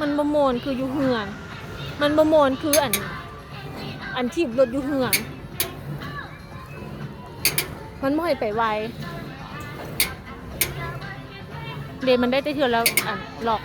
ມັນບໍ່ມ່ວນຄືຢູ່ເຮືອນ ມັນບໍ່ມ່ວນຄືອັນ ອັນຖີບລົດຢູ່ເຮືອນ ມັນບໍ່ໃຫ້ໄປໄວ ເດ ມັນໄດ້ແຕ່ເທື່ອລະອັນລັອກ.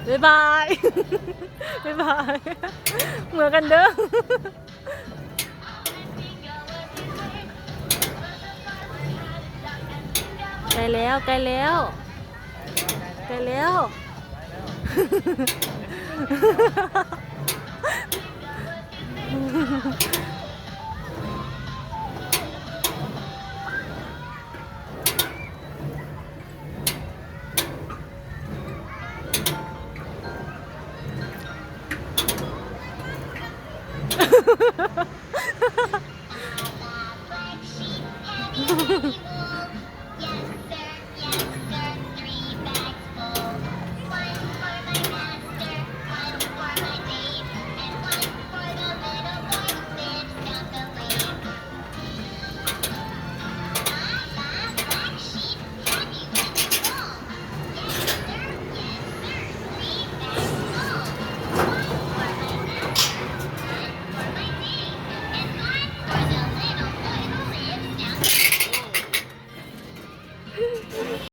ບາຍບາຍ ບາຍບາຍ ເມືອກັນເດີ. ໃກ້ແລ້ວ ໃກ້ແລ້ວ ໃກ້ແລ້ວ.